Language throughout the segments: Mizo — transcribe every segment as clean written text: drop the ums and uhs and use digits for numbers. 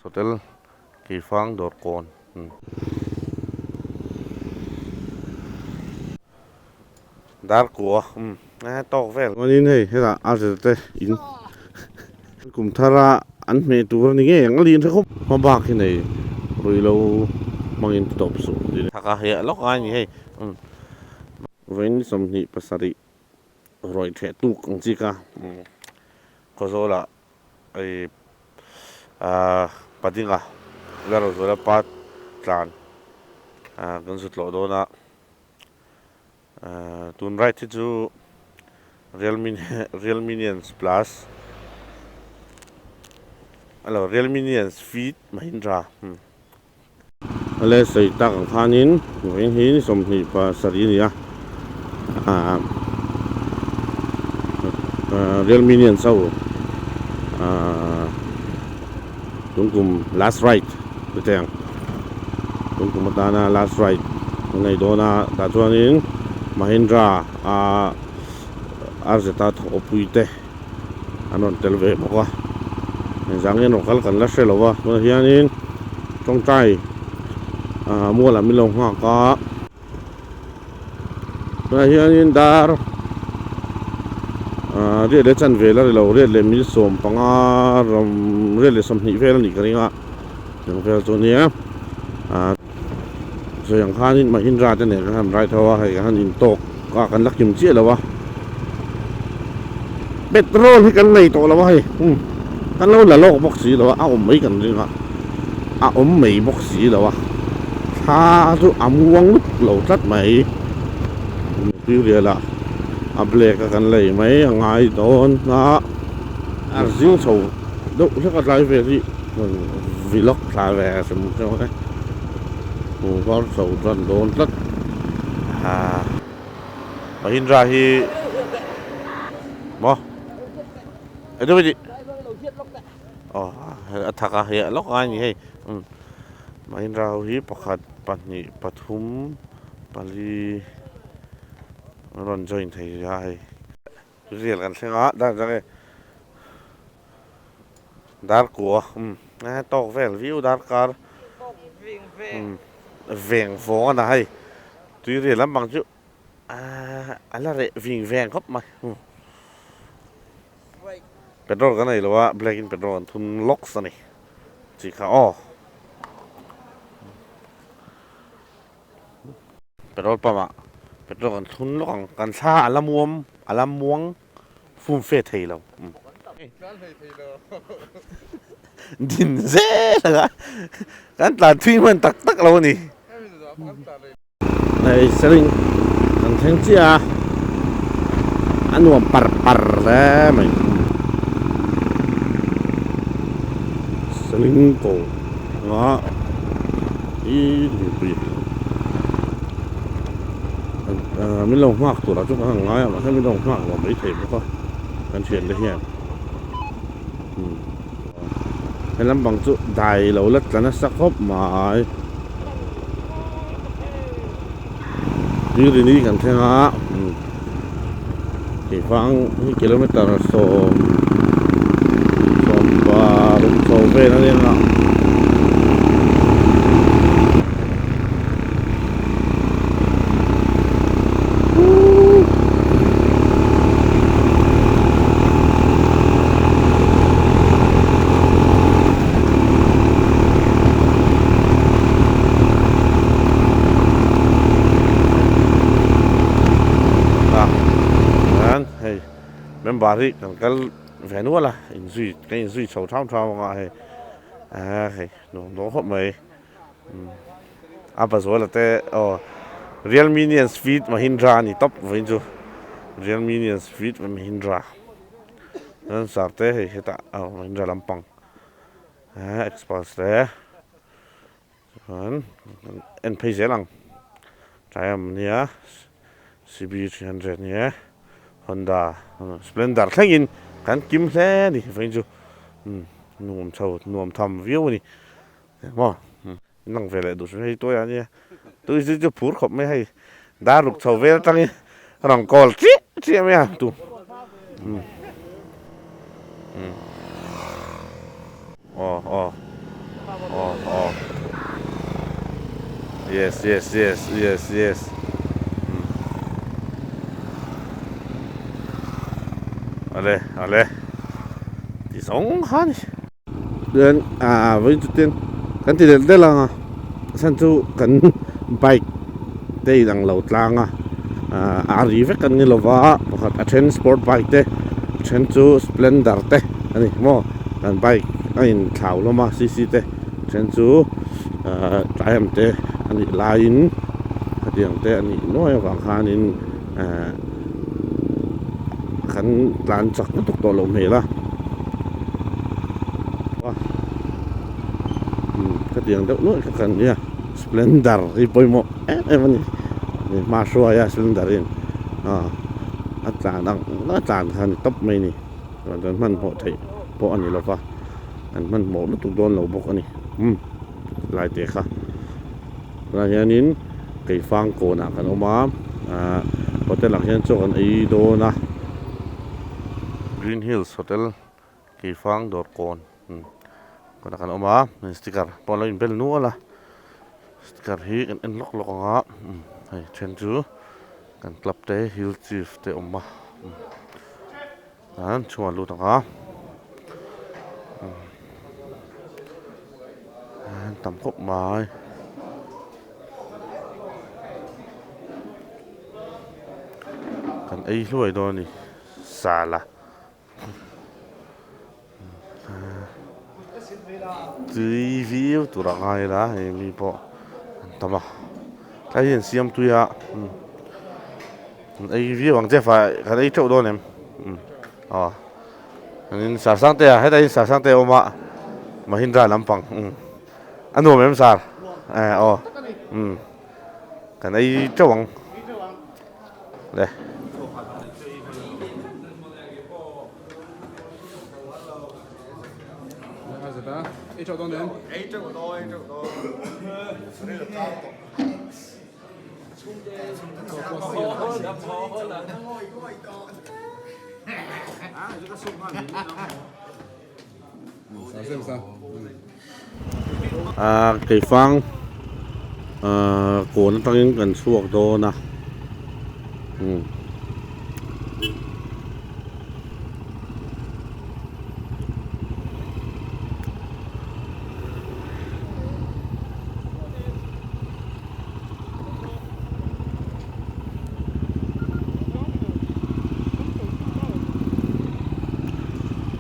Hotel Keifang Dawrkawn. Darkua umm tawk vel. Chuanin hei hetah a zir te in kum thar a an hmeh tur a ni ngei ang a lian hre khawp. Hma bak hi nei ruih lo hmangin ti tawp suh tih leh. Thaka hiah lawk a ni hei umm vawiin 27 ruai theh tuk ang chi kha umm Khawzawlah hei ahh Padinga Lalrozuala pa tlan ahh kan zut lawh dawn a. Tun ride hi chu Real Real Minions plus alo Real Minions feat Mahindra Ale sawi tak ang khanin vawiin hi ni 27 a ni a ah Real Minions ho ah tun kum last ride ti teh ang. Tun kum atana last ride an nei dawn a tah chuanin Mahindra a Arzeta thawhpui te an rawn tel ve bawk a engzah nge an rawn kal kan la hre lo va tunah hianin tawngtai ah mual ah min lo nghak a tunah hianin dar ah riat leh chanve la ri lo riat leh mil 15 ram riat leh 20 vel a nih ka ring a. Eng vel chu nia ah sawi ang khanin Mahindra te nen kan han ride ho a hei kan han intawk a kan la kim chiah lo a petrol hi kan nei tawh lo a hei umm kan lo la lawk bawk si lo a a awm mai kan ring a a awm mai bawk si lo a thla chu a muang lutuk lo tlat mai tuirial ah a black a kan lei mai a ngai dawn a a zing chho deuh hlek a tlai vel hi. Vlog thla ve hrim hrim e hmu var chho tan dawn tlat ah Mahindra hi maw eng nge aw a thak a hei a lawk a ni hei umm Mahindra ho hi pakhat pahnih pathum pali an rawn join thei a hei rial kan thleng a dan zang e. Darkua umm e tawk vel viau darkar umm veng vawng a na hei tui rial lampang chu ahh a la reh ving veng khawp mai umm petrol kan nei lo a black in petrol an thun lawks a ni chi kha aw petrol pump ah petrol kan thun lawk ang kan thla a la muam a la muang. Fum fe thei lo. Din zel anga kan tlan thui hman tak tak lo a ni. Hei seling kan thleng chiah a, a nuam par par hle mai. Seling ko anga hi mipui Min lo nghak turah chu kan han ngai a mahse min lo nghak lo mai thei bawk a kan thian te hian he lampang chu dai lo la tla nasa khawp mai tuirini kan thleng a keifang hi kilometer sawm sawm paruk chho vel a nia. Hei member hi kan kal ve nual a inzui kan inzui chho thau thau ang a hei ah hei nuam dawn khawp mai. A pazuala te aw Real Minions feat Mahindra a ni tawp vawiin chu Real Minions feat Mahindra chuan sar te hei hetah aw Mahindra lampang eh Xpulse te chuan en phei zel ang Triumph ania CB 300 ania Honda Splendor thlengin kan kim hle a ni vawiin chu nuam chho nuam tham viau a ni. Maw? In lang ve leh duh hrim hei tuai ah nia tui chu chu phur khawp mai hei dar ruk chho vel atangin a rawn call chiah chiah mai a tu umm umm aw aw aw aw yes yes yes yes yes umm awle awle ti zawng kha a ni. Chuan ah vawiin chu tin kan ti delh delh ang a a chhan chu kan bike te in ang lo tlang a ah a ri vek an ni lo va pakhat a then sport bike te a then chu splendor te a ni maw kan bike a in thlau hlawm a cc te a then chu ah triumph te a nih laiin hetiang te a nih nuai avang khanin ah kan tlan chak lutuk tawh loh hmel a khatiang deuh nuaih kha kan nia splendor hi pawimawh em em a ni hma hruai a splendor in a tlan ang a tlan kha a ni tawp mai a ni chuan hmanhmawh theih pawh a ni lo va an hmanhmawh lutuk dawn lo bawk a ni umm lai te kha. Tunah hianin Keifang kawnah kan awm a, ahh hotel ah hian chaw kan ei dawn a, Green Hills Hotel Keifang dawr kawn kawnah kan awm a, sticker pawh an lo inbel nual a, sticker hi kan en lawk lawk ang a, hei then chu kan club te Hill Chief te awm a, an chhungah lut ang a. An tam khawp mai. Kan ei hluai dawn a ni sala. Tui viau tur a ngai la hei mi pawh an tam a tlai hi an siam tui a an ei viau ang che fai kan ei teuh dawn em aw. In sar sang te a hetah hian sar sang te a awm a Mahindra lampang umm a nuam em sar eh aw umm kan ei teuh ang le. Ahh keifang ahh kawn atangin kan chhuak dawn a umm.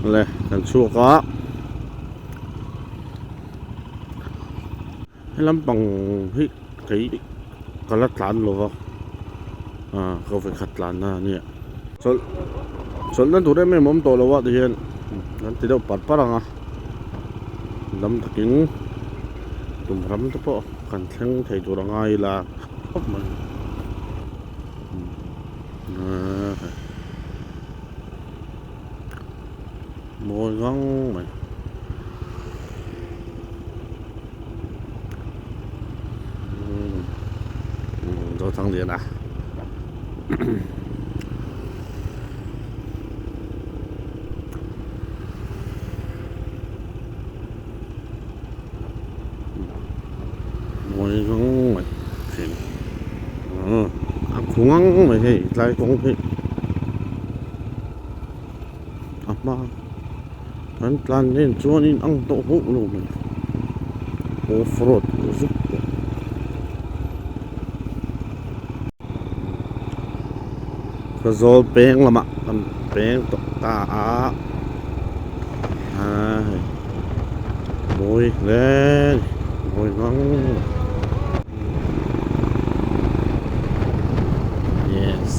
Le kan chhuak a he lampang hi kei ka la tlan lo va ah ka vawikhat tlan na a nia chawlh chawlh na tur em em a awm tawh lo a tihian kan ti deuh par par ang a dam takin tum ram te pawh kan thleng thei tur a ngai ila khawp mai mawi ngang mai. Zothang Liana. Mawi ngang mai thin a khu ngang mai hei tlai kawng hi a hma kan tlan nen chuanin ang tawh hauh lo mai off road zuk tawh. Khawzawl peng lamah kan peng tawh ta a aa hei mawi hle a ni mawi ngang yes.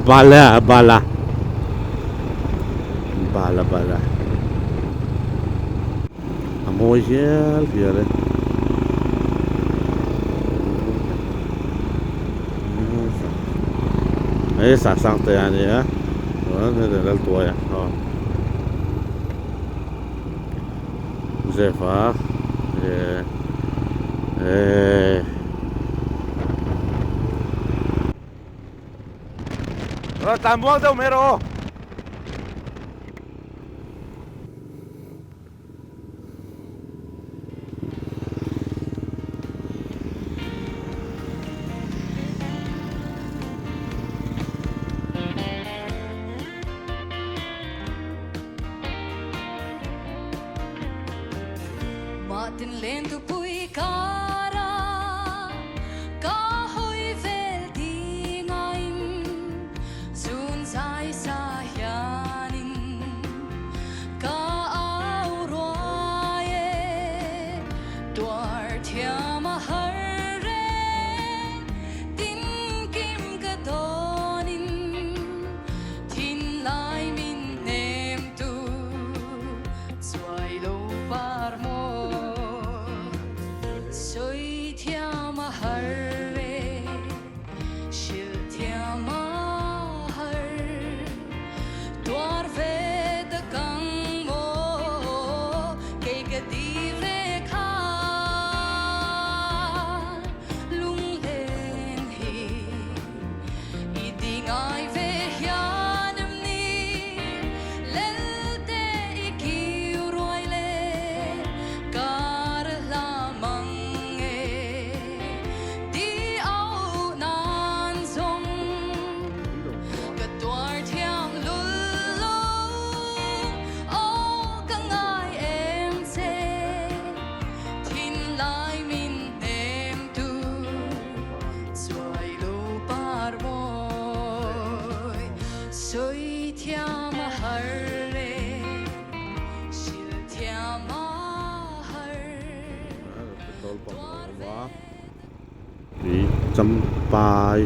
Bala bala bala bala a mawi hial hial e. Hei Sasangtea a nia chuan heti Laltuaia aw Jeff-a eh eh. Rawn tlan buang deuh mai rawh aw. Ka au ruai e, tuar thiam a har reng, tin kim ka dawnin thinlai min hnem tu chuai lo par mawi. Sawi thiam a har e, hrilh thiam a har. Tuar ve ta kang maw kei ka ti ve kha lunglen hi i ti ngai ve hian em ni lelte i kiu ruai le kar hla mang e ti au nan zawng. Ka tuar thiam lul lo, aw ka ngai em che, thinlai min hnem tu, chuai lo par mawi, sawi thiam a har e, hrilh thiam a har, tuar ve Tui champai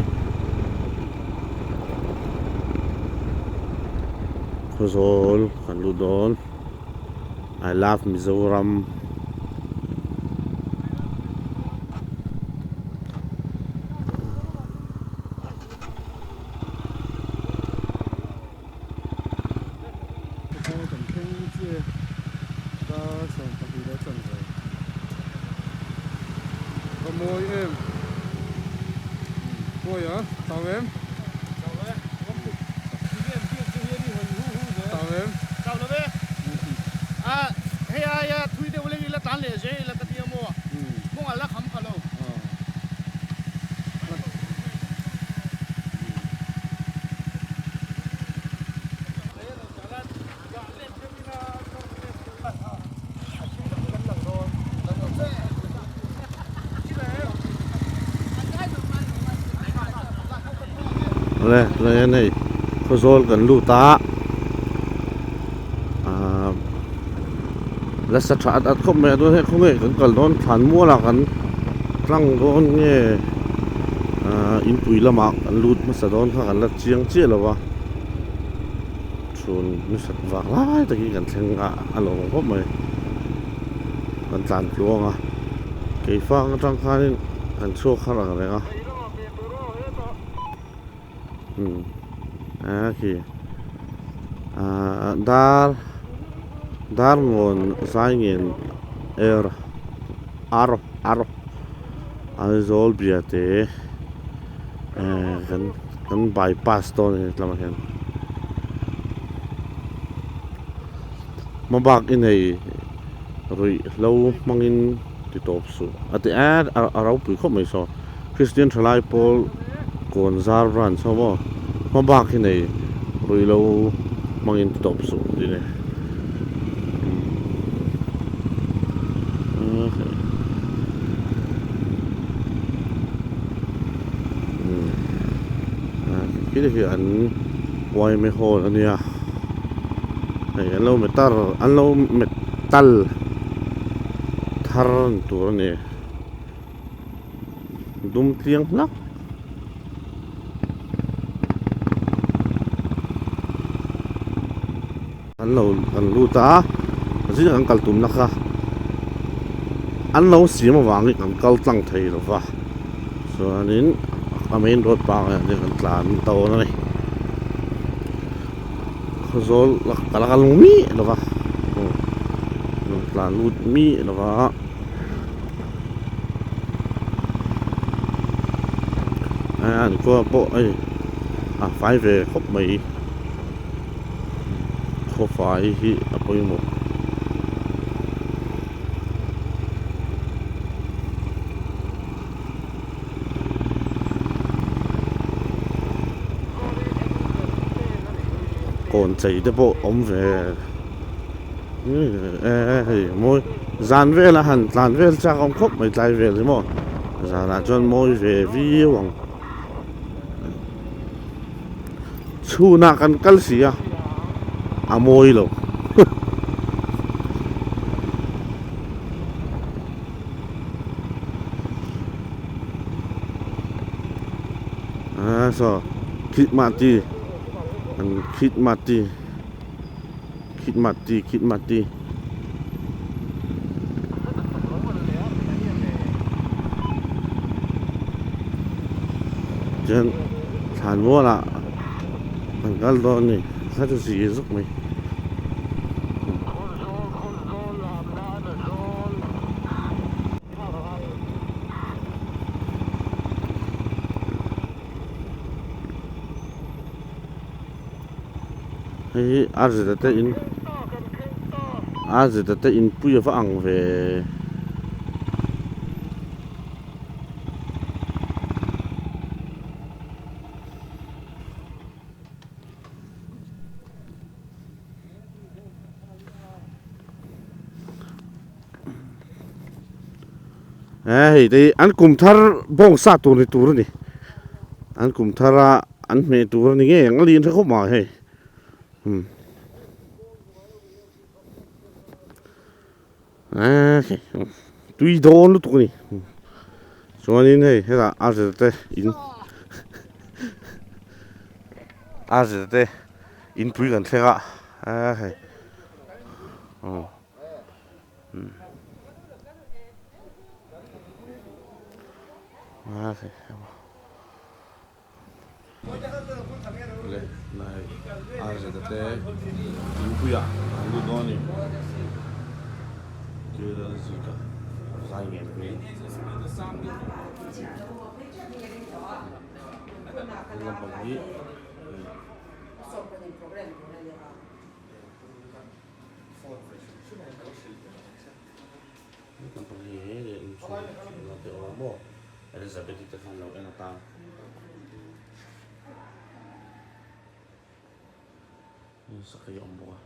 Khawzawl kan lut dawn I love Mizoram. Awle tunah hian hei khawzawl kan lut a ahh la sa tha at at khawp mai a chuan hei khawnge kan kal dawn thlan mual ah kan tlang dawn nge ahh inpui lamah kan lut hmasa dawn kha kan la chiang chiah lo va. Chhun ni sat vang lai takin kan thleng a a lo awm khawp mai kan tlan tluang a keifang atang khanin kan chhuak har ang reng a umm a khi ahh dar dar ngawn zai ngen er ar ar Aizawl biate eh kan. Kan bypass dawn a ni tlangah hian hmabak i nei ruih hlo hmangin ti tawp suh a ti e a ropui khawp mai saw Kristian thalai pawl kawn zar branch ho maw hmabak i nei ruih hlo hmangin ti tawp suh tih a ni. Khi hi an yma hall a nia hei an lo metal an lo metal thar ni tur a ni dum tliang hlak. An lo kan lut a zing an kal tumna kha an lo siam avangin kan kal tlang thei lo va chuanin a main road pangngai ah hian kan tlan dawn a ni. Khawzawl ka la kal miah lo va rawn tlan lut miah lo va an khua pawh hei a fai ve khawp mai khaw fai hi a pawimawh. Kawn chei te pawh awm ve e hei mawi zan vela han tlan vel chak awm khawp mai tlai vel hi maw zanah chuan mawi ve viau ang chhunah kan kal si a a mawi lo. Ah saw khitmati an khitmati khitmati khitmati chuan thlan mualah an kal dawn a ni kha chu zir zuk mai. Hei hi a zeta te in a zeta te inpui a va ang ve. He hei te hi an kum thar bawng sa tur ni tur a ni an kum thar a an hmeh tur a ni ngei ang a lian tha khawp mai hei umm eee tui dawn lutuk a ni chuanin hei hetah a zir te in a zir te inpui kan thleng a eee hei aw umm a hei le nai a zeta te inpuiah an lut dawn a ni thil a zik a zai ngei mai lampang hi. Elizabeth-i te khan lo en atan sakei a awm bawk a.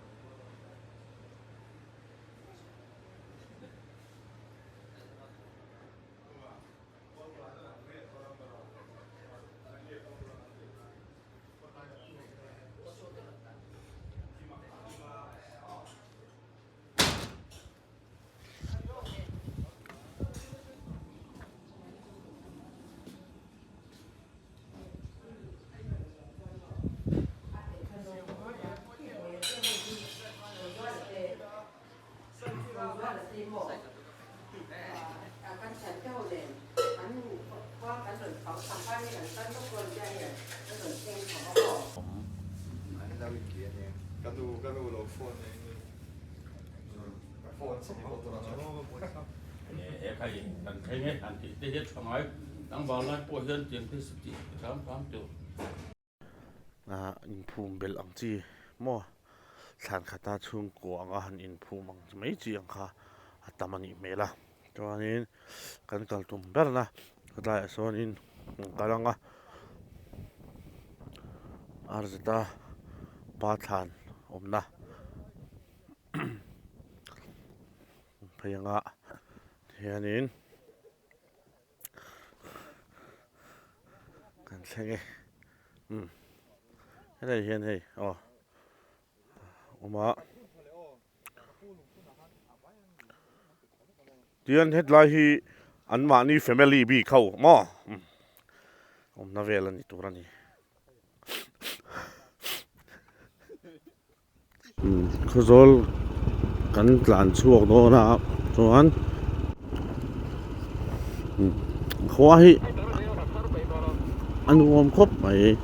Inphum belh ang chi maw thlan khata chhungkua anga han inphum ang chi mai chi ang kha a tam a nih hmel a chuanin kan kal tum berna tlaiah sawnin an kal ang a arzeta pa thlan awmna phei anga hianin. Kan thleng e umm helai hian hei aw awm a tihian hetlai hi an mahni family bik ho maw umm awmna vel a ni tur a ni. Khawzawl kan tlan chhuak dawn a chuan khua hi a nuam khawp mai.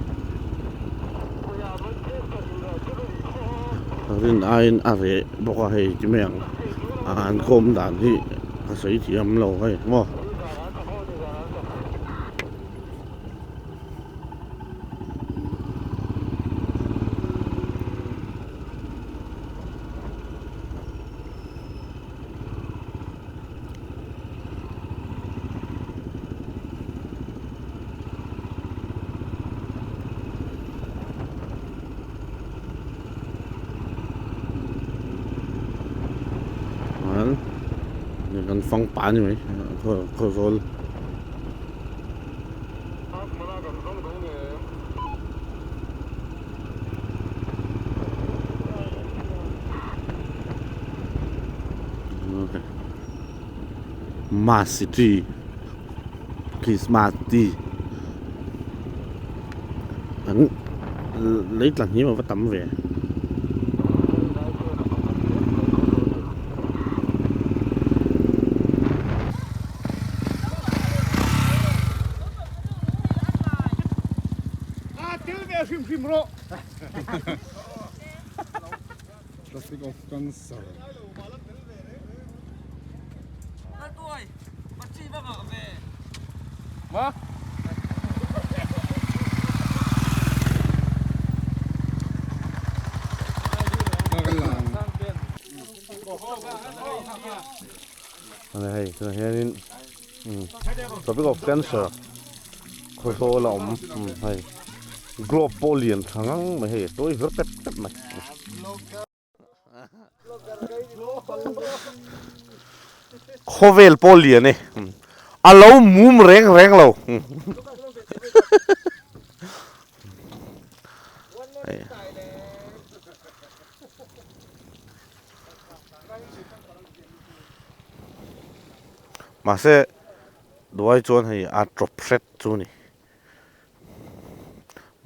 Rin aiin a reh bawk a hei ti mai ang an khawm dan hi a sawi thiam lo hei maw. Kan fang pah a ni mai khawzawl. Mas city Christmas tree an lei tla hniam ava tam ve. Traffic of cancer. Hei tunah hianin Tropic of Cancer khawzawl a awm hei globe pawh lian tha ngang mai hei tawi vir pep pep mai. Khawvel pawh lian e a lo mum reng reng lo. Mahse duai chuan hei a tawp hret chu a ni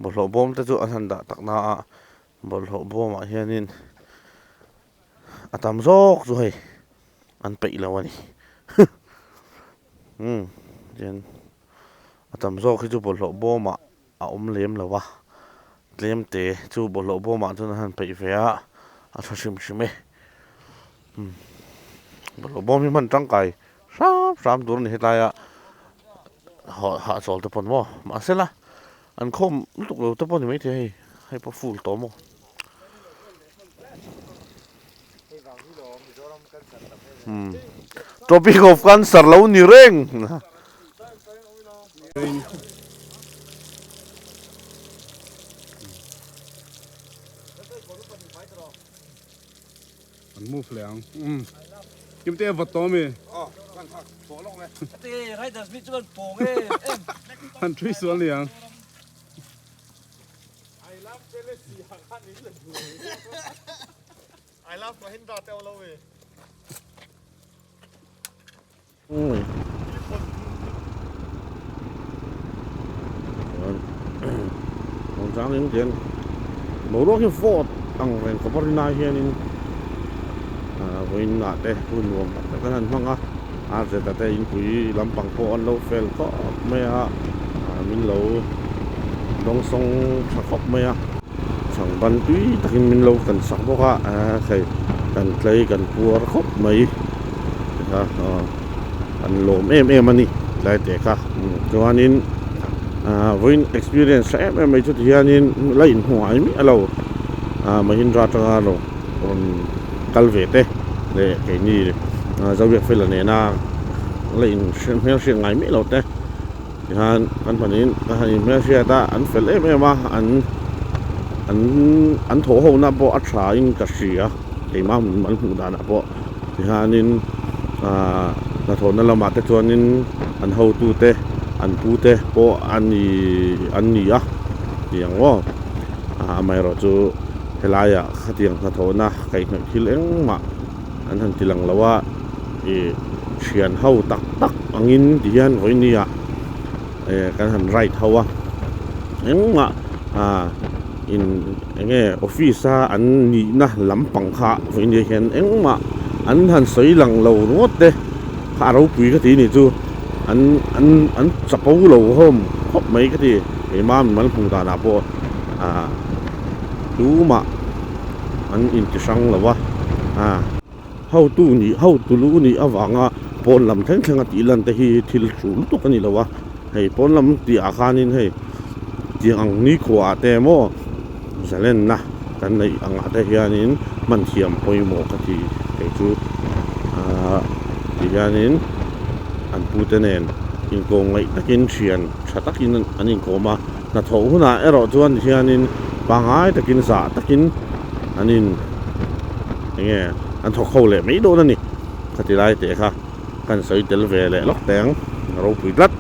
bawlhhlawh bawm te chu an han dah tak na a bawlhhlawh bawmah hianin a tam zawk chu hei an peih lo a ni umm tian a tam zawk hi chu bawlhhlawh bawmah a awm lem lo a tlem te chu bawlhhlawh bawmah chuan an han peih ve a a tha hrim hrim e umm bawlhhlawh bawm hi hman tangkai hram hram tur a ni helaia hahchawl te pawn maw mahse la an khawm lutuk lo te pawh a ni maithei hei hei pawh full tawh maw. Umm tropic of cancer lo ni reng. An move leh ang. Umm. Kim te vat tawh ami? Han thui sual ni ang. Changin tian boruak hi vawt ang reng khawp a rinai hianin vawiin ah te hun nuam tak tak an han hmang a a zeta te inpui lampang pawh an lo fel khawp mai a min lo dawngsawng tha khawp mai a chhang ban tui takin min lo kan sak bawk a hei kan tlei kan puar khawp mai. Tikha an lawm em em a ni tlai teh kha chuanin vawiin experience tha em em mai chu tihianin la inhmu ngai miah lo Mahindra atanga lo rawn kal ve te leh keini Zobiak fela nena la in hmel hriat ngai miah lo te tihian kan pahnihin ka han inhmel hriat a an fel em em a an an an thawh ho na pawh a tha in ka hria keimah an hmuh danah pawh. Tihianin ahh hnathawhna lamah te chuanin an hotute an pute pawh a ni an ni a tih ang aw amaherawh chu helaiah khatiang hnathawhna kaihhnawih thil engmah an han ti lang lo a ih thian ho tak tak angin tihian vawinia eh kan han ride ho a engmah ah in eng nge office a an nihna lampang kha vawiin hian engmah an han sawi lang lo ringawt te kha a ropui ka ti ni chu an an an chapo lo hawm khawp mai ka ti keimah mimal hmuh danah pawh ah tumah. an inti hrang lo a ah hotu nih hotu lu nih avanga pawn lam thleng thleng a tih lan te hi thil tul lutuk a ni lo a hei pawn lam tih ah khanin hei tiang ang nikhua ah te emaw zalenna kan neih ang ah te hianin hman thiam pawimawh ka ti kei chu ahh ti hianin an pute nen inkawm ngaih takin thian tha takin an inkawm a hnathawh hunah erawh chuan hianin pangngai takin zah takin an in eng nge an thawk ho leh mai dawn a ni khati lai teh kha kan sawi tel ve leh lawk teh ang a ropui tlat.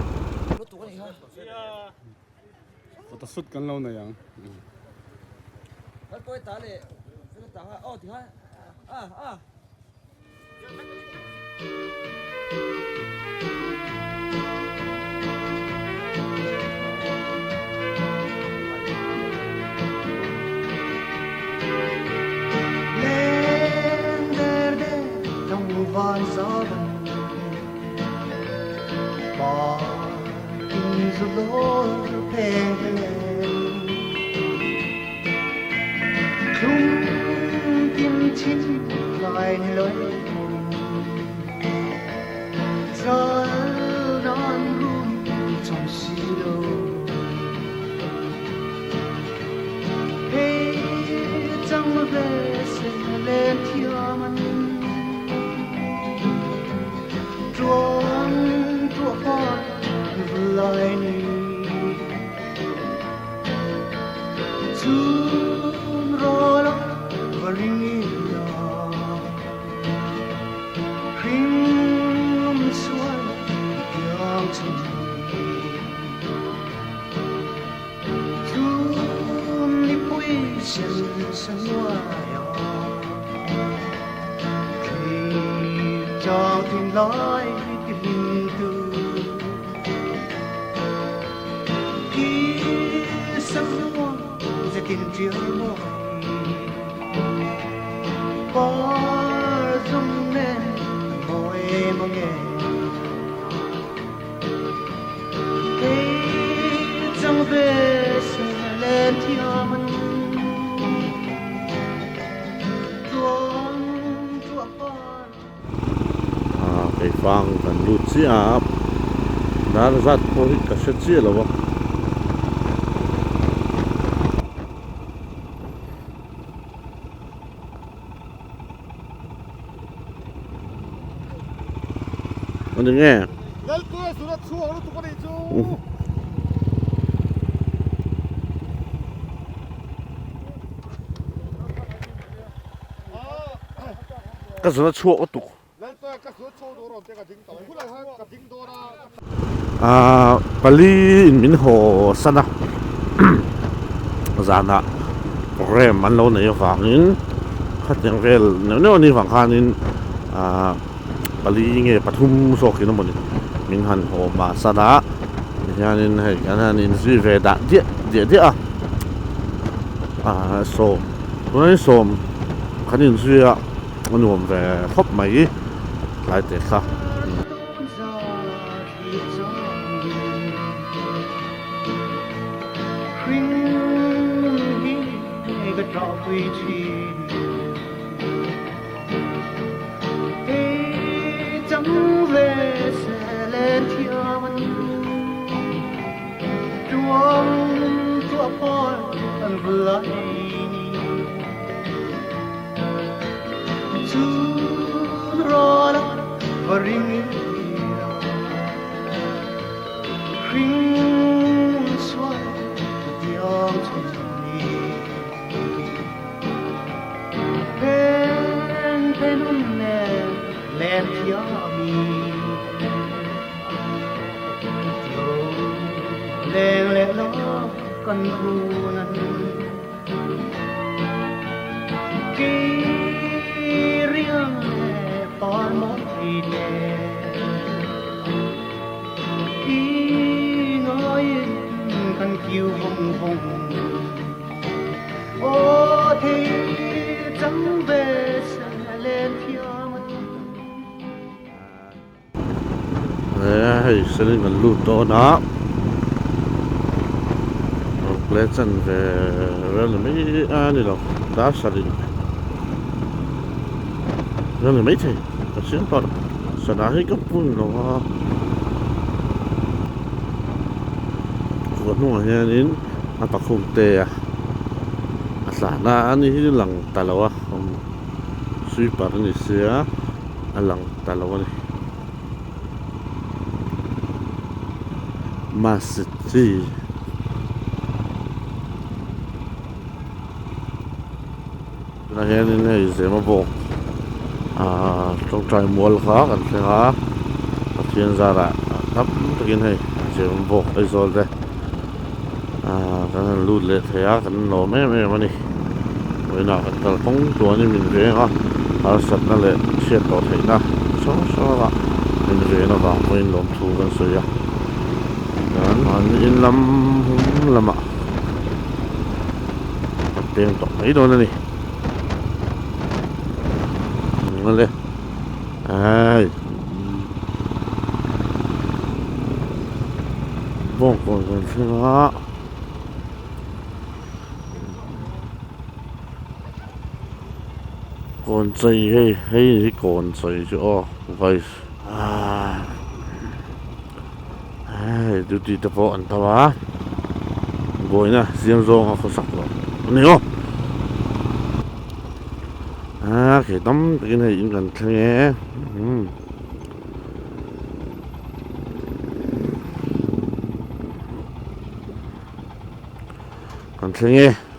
Keifang kan lut chiah a dar zat pawh hi ka hre chiah lo a. Ani nge? Ka zun a chhuak lutuk. Aaa pali in min haw san a zanah program an lo nei avangin khatiang vel neuh neuh anih vang khanin aaa pali nge pathum zawkin emawni min han haw mah san a tihianin hei kan han inzui ve dah diah diah diah a aaa sawm tunah hian sawm kan inzui a. A nuam ve khawp mai tlai teh kha. Hei selin kan lut dawn a ple chan ve vel ni mai a ni lo dar sarih. La ni maithei ka chiang tawh lo sana hi ka pun lo a kawr hnungah hianin a pakhum te a a tlan a ani hi lang ta lo a sweeper a ni sia a lang ta lo a ni mass chi. Tunah hianin hei Zemabawk ahh tawngtai mual kha kan thleng a Pathian zarah tam takin hei Zemabawk Aizawl te ahh kan han lut leh thei a kan lawm em em a ni vawiinah kan kalkawng tuanin min veng a harsatna leh chhiat tawh theihna hrang hrang a min ven avang pawhin lawmthu kan sawi a kan in lam lamah. Kan peng tawh mai dawn a ni ale ai bawngkawn kan thleng a kawn chei hei hei hi kawn chei chu aw guys Hei duty te pawh an tho a buaina siam zawng a khawsak loh a ni aw a khi tam takin hei in kan thleng e umm kan thleng e.